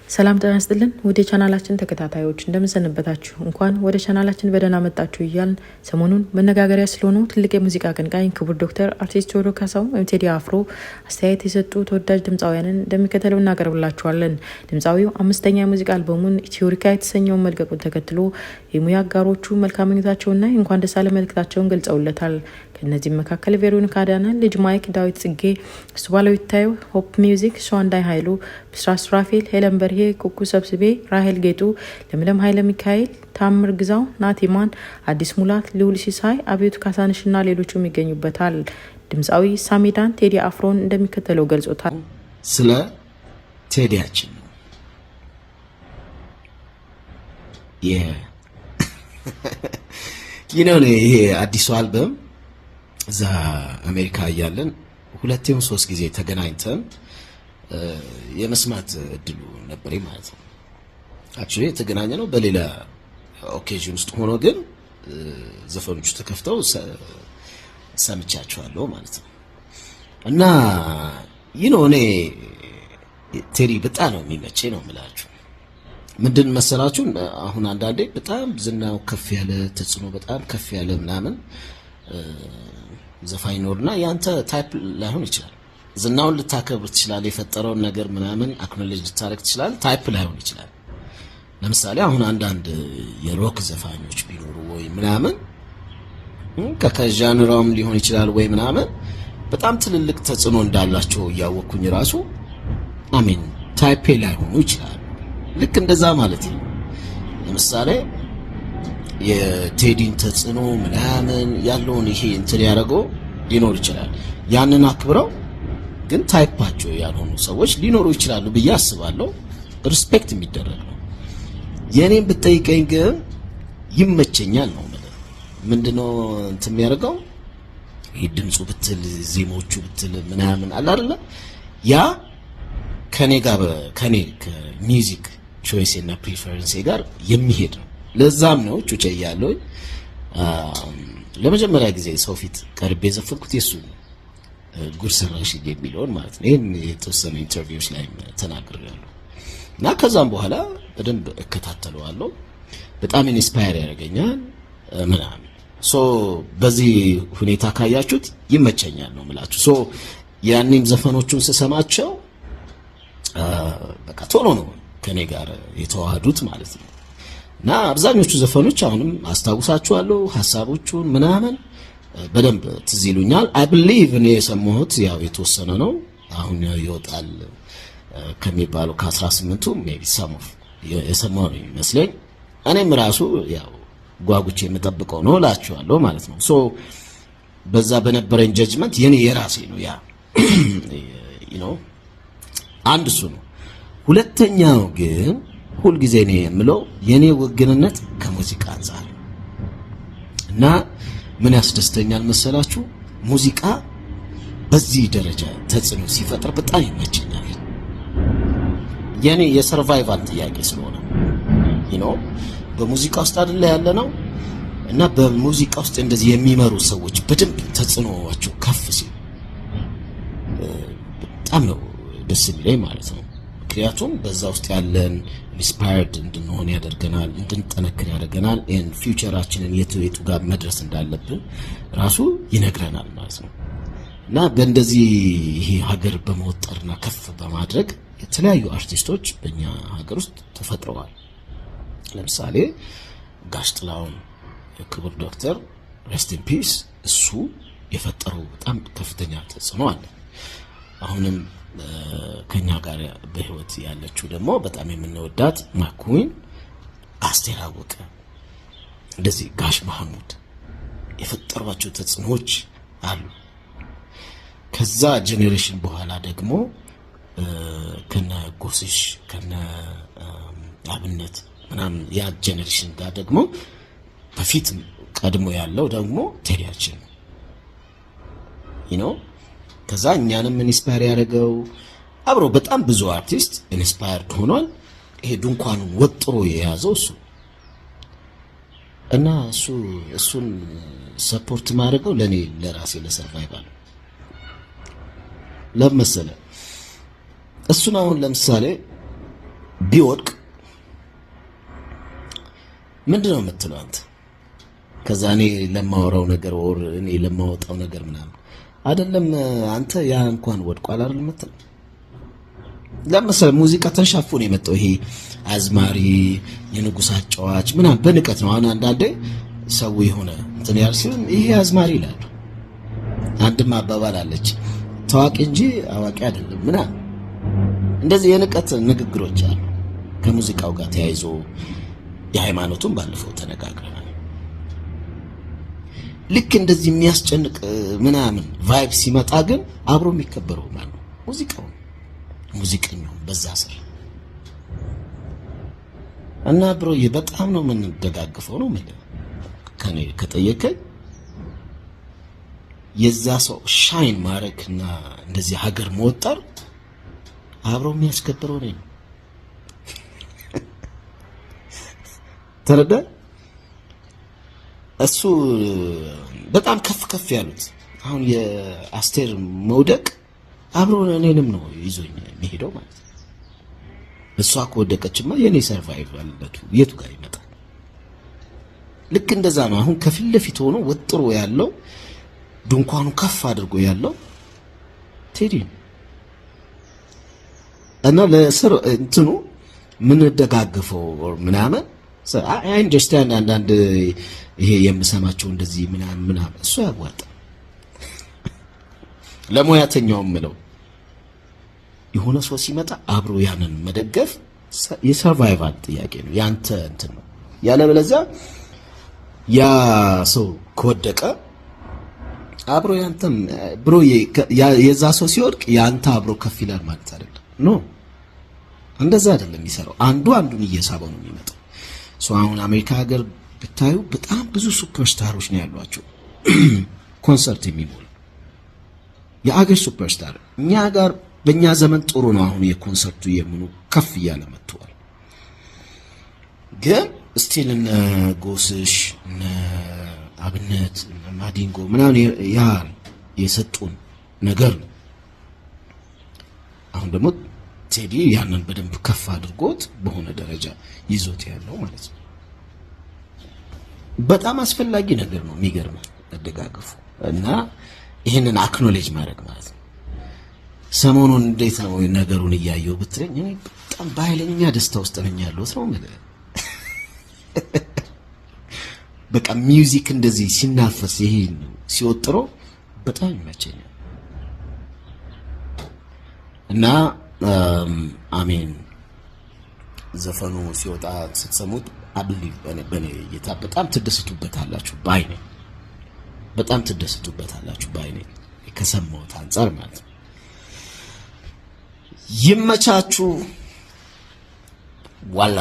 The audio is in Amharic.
ሰላም ጤና ይስጥልን ውድ የቻናላችን ተከታታዮች፣ እንደምን ሰነበታችሁ? እንኳን ወደ ቻናላችን በደህና መጣችሁ እያልን ሰሞኑን መነጋገሪያ ስለሆነው ትልቅ የሙዚቃ አቀንቃኝ ክቡር ዶክተር አርቲስት ቴዎድሮስ ካሳሁን ወይም ቴዲ አፍሮ አስተያየት የሰጡ ተወዳጅ ድምፃውያንን እንደሚከተለው እናቀርብላችኋለን። ድምፃዊው አምስተኛ የሙዚቃ አልበሙን ኢትዮሪካ የተሰኘውን መልቀቁን ተከትሎ የሙያ አጋሮቹ መልካም ምኞታቸውና እንኳን ደስ አለ መልእክታቸውን ገልጸውለታል። ከእነዚህም መካከል ቬሮኒካ አዳነ፣ ልጅ ማይክ፣ ዳዊት ጽጌ፣ እሱባለው ይታየው፣ ሆፕ ሚውዚክ፣ ሸዋንዳይ ኃይሉ፣ ብስራት ሱራፌል፣ ሄለን በርሄ፣ ኩኩ ሰብስቤ፣ ራሄል ጌጡ፣ ለምለም ኃይለ ሚካኤል፣ ታምር ግዛው፣ ናቲማን፣ አዲስ ሙላት፣ ልዑል ሲሳይ፣ አብዮት ካሳንሽና ሌሎቹም ይገኙበታል። ድምፃዊ ሳሚዳን ቴዲ አፍሮን እንደሚከተለው ገልጾታል። ስለ ቴዲያችን ነው። ይሄ አዲሱ አልበም እዛ አሜሪካ እያለን ሁለቴም ሶስት ጊዜ ተገናኝተን የመስማት እድሉ ነበረኝ ማለት ነው። Actually የተገናኘ ነው በሌላ occasion ውስጥ ሆኖ ግን ዘፈኖቹ ተከፍተው ሰምቻቸዋለሁ ማለት ነው። እና እኔ ቴዲ በጣም ነው የሚመቸኝ ነው የምላችሁ። ምንድን መሰላችሁ፣ አሁን አንዳንዴ በጣም ዝናው ከፍ ያለ፣ ተጽዕኖ በጣም ከፍ ያለ ምናምን ዘፋኝ ኖርና ያንተ type ላይሆን ይችላል። ዝናውን ልታከብር ትችላለህ፣ የፈጠረውን ነገር ምናምን acknowledge ልታደርግ ትችላለህ። Type ላይሆን ይችላል። ለምሳሌ አሁን አንዳንድ የ rock ዘፋኞች ቢኖሩ ወይ ምናምን ከ genre ኣውም ሊሆን ይችላል ወይ ምናምን በጣም ትልልቅ ተጽዕኖ እንዳላቸው እያወቅኩኝ ራሱ I mean type ኤ ላይሆኑ ይችላሉ። ልክ እንደዛ ማለት ነው። ለምሳሌ የቴዲን ተጽዕኖ ምናምን ያለውን ይሄ እንትን ያደረገው ሊኖር ይችላል። ያንን አክብረው ግን type ኣቸው ያልሆኑ ሰዎች ሊኖሩ ይችላሉ ብዬ አስባለሁ። Respect የሚደረግ ነው። የእኔን ብትጠይቀኝ ግን ይመቸኛል ነው የምልህ። ምንድነው እንትን የሚያደርገው ይህ ድምፁ ብትል፣ ዜሞቹ ብትል ምናምን አለ አይደለ፣ ያ ከኔ ጋር ከኔ ከ music choice እና preference ኤ ጋር የሚሄድ ነው። ለዛም ነው ጩጬ እያለሁኝ ለመጀመሪያ ጊዜ ሰው ፊት ቀርቤ የዘፈንኩት የሱ ጉድ ሰራሽ የሚለውን ማለት ነው። ይህን የተወሰኑ interview ዎች ላይ ተናግሬያለሁ እና ከዛም በኋላ በደንብ እከታተለዋለሁ። በጣም inspire ያደርገኛል ምናምን። So በዚህ ሁኔታ ካያችሁት ይመቸኛል ነው የምላችሁ። So ያኔም ዘፈኖቹን ስሰማቸው በቃ ቶሎ ነው ከኔ ጋር የተዋሃዱት ማለት ነው። እና አብዛኞቹ ዘፈኖች አሁንም አስታውሳችኋለሁ፣ ሀሳቦቹን ምናምን በደንብ ትዝ ይሉኛል። I believe እኔ የሰማሁት ያው የተወሰነ ነው። አሁን ይወጣል ከሚባለው ከ18ቱ maybe some of የሰማሁ ነው የሚመስለኝ። እኔም ራሱ ያው ጓጉቼ የምጠብቀው ነው እላችኋለሁ ማለት ነው። So በዛ በነበረኝ judgment የኔ የራሴ ነው ያ አንድ እሱ ነው። ሁለተኛው ግን ሁልጊዜ እኔ የምለው የኔ ውግንነት ከሙዚቃ አንጻር እና ምን ያስደስተኛል መሰላችሁ? ሙዚቃ በዚህ ደረጃ ተጽዕኖ ሲፈጥር በጣም ይመቸኛል። የኔ የ survival ጥያቄ ስለሆነ በሙዚቃ ውስጥ አይደለ ያለ ነው እና በሙዚቃ ውስጥ እንደዚህ የሚመሩ ሰዎች በደንብ ተጽዕኖዋቸው ከፍ ሲል በጣም ነው ደስ የሚለኝ ማለት ነው። ምክንያቱም በዛ ውስጥ ያለን inspired እንድንሆን ያደርገናል፣ እንድንጠነክር ያደርገናል። And future ኣችንን የቱ የቱ ጋር መድረስ እንዳለብን ራሱ ይነግረናል ማለት ነው። እና በእንደዚህ ይሄ ሀገር በመወጠርና ከፍ በማድረግ የተለያዩ አርቲስቶች በእኛ ሀገር ውስጥ ተፈጥረዋል። ለምሳሌ ጋሽ ጥላሁን፣ ክቡር ዶክተር rest in peace፣ እሱ የፈጠረው በጣም ከፍተኛ ተጽዕኖ አለ። አሁንም ከኛ ጋር በህይወት ያለችው ደግሞ በጣም የምንወዳት my queen አስቴር አወቀ፣ እንደዚህ ጋሽ መሐሙድ የፈጠሯቸው ተጽዕኖዎች አሉ። ከዛ generation በኋላ ደግሞ ከነ ጎስሽ፣ ከነ አብነት ምናምን ያ generation ጋር ደግሞ በፊት ቀድሞ ያለው ደግሞ ቴዲያችን ነው። ከዛ እኛንም inspire ያደረገው አብሮ በጣም ብዙ አርቲስት inspired ሆኗል። ይሄ ድንኳኑን ወጥሮ የያዘው እሱ እና እሱን support ማድረገው ለእኔ ለራሴ ለ survival ለመሰለ እሱን አሁን ለምሳሌ ቢወድቅ ምንድን ነው የምትለው አንተ? ከዛ እኔ ለማወራው ነገር or እኔ ለማወጣው ነገር ምናምን አይደለም፣ አንተ ያ እንኳን ወድቋል አይደል የምትለው? ለምሳሌ ሙዚቃ ተንሻፎ ነው የመጣው። ይሄ አዝማሪ የንጉሥ አጫዋች ምናምን በንቀት ነው። አሁን አንዳንዴ ሰው የሆነ እንትን ያል ሲሆን ይሄ አዝማሪ ይላሉ። አንድም አባባል አለች፣ ታዋቂ እንጂ አዋቂ አይደለም ምናምን፣ እንደዚህ የንቀት ንግግሮች አሉ ከሙዚቃው ጋር ተያይዞ። የሃይማኖቱን ባለፈው ተነጋግረናል። ልክ እንደዚህ የሚያስጨንቅ ምናምን vibe ሲመጣ ግን አብሮ የሚከበረው ማለት ነው ሙዚቃው፣ ሙዚቀኛው በዛ ስር። እና bro ዬ በጣም ነው የምንደጋግፈው ነው የምልህ። ከኔ ከጠየቀኝ የዛ ሰው shine ማድረግ እና እንደዚህ ሀገር መወጠር አብሮ የሚያስከብረው እኔ ነው። ተረዳ? እሱ በጣም ከፍ ከፍ ያሉት አሁን የአስቴር መውደቅ አብሮ እኔንም ነው ይዞኝ የሚሄደው ማለት ነው። እሷ ከወደቀችማ የኔ survival የቱ ጋር ይመጣል? ልክ እንደዛ ነው። አሁን ከፊት ለፊት ሆኖ ወጥሮ ያለው፣ ድንኳኑ ከፍ አድርጎ ያለው ቴዲ ነው። እና ለስር እንትኑ ምንደጋግፈው ምናምን I understand። አንዳንድ ይሄ የምሰማቸው እንደዚህ ምናምን ምናምን እሱ ያዋጣ ለሙያተኛውም ምለው የሆነ ሰው ሲመጣ አብሮ ያንን መደገፍ የ survival ጥያቄ ነው። ያንተ እንትን ነው። ያለበለዚያ ያ ሰው ከወደቀ አብሮ ያንተም bro የዛ ሰው ሲወድቅ ያንተ አብሮ ከፍ ይላል ማለት አይደለም። No፣ እንደዛ አይደለም የሚሰራው። አንዱ አንዱን እየሳበው ነው የሚመጣው። So አሁን አሜሪካ ሀገር ብታዩ በጣም ብዙ superstar ኦች ነው ያሏቸው፣ ኮንሰርት የሚሞሉ የአገር superstar። እኛ ጋር በእኛ ዘመን ጥሩ ነው። አሁን የኮንሰርቱ የምኑ ከፍ እያለ መጥተዋል። ግን still እነ ጎስሽ፣ እነ አብነት፣ እነ ማዲንጎ ምናምን ያ የሰጡን ነገር ነው። አሁን ደግሞ ቴዲ ያንን በደንብ ከፍ አድርጎት በሆነ ደረጃ ይዞት ያለው ማለት ነው። በጣም አስፈላጊ ነገር ነው። የሚገርም መደጋገፉ እና ይህንን acknowledge ማድረግ ማለት ነው። ሰሞኑን እንዴት ነው ነገሩን እያየው ብትለኝ እኔ በጣም በኃይለኛ ደስታ ውስጥ ነኝ ያለሁት ነው የምልህ። በቃ music እንደዚህ ሲናፈስ፣ ይሄ ሲወጥሮ በጣም ይመቸኛል። እና አሜን ዘፈኑ ሲወጣ ስትሰሙት I believe በኔ እይታ በጣም ትደሰቱበታላችሁ ባይ ነኝ። በጣም ትደሰቱበታላችሁ ባይ ነኝ ከሰማሁት አንጻር ማለት ነው። ይመቻችሁ። ዋላ።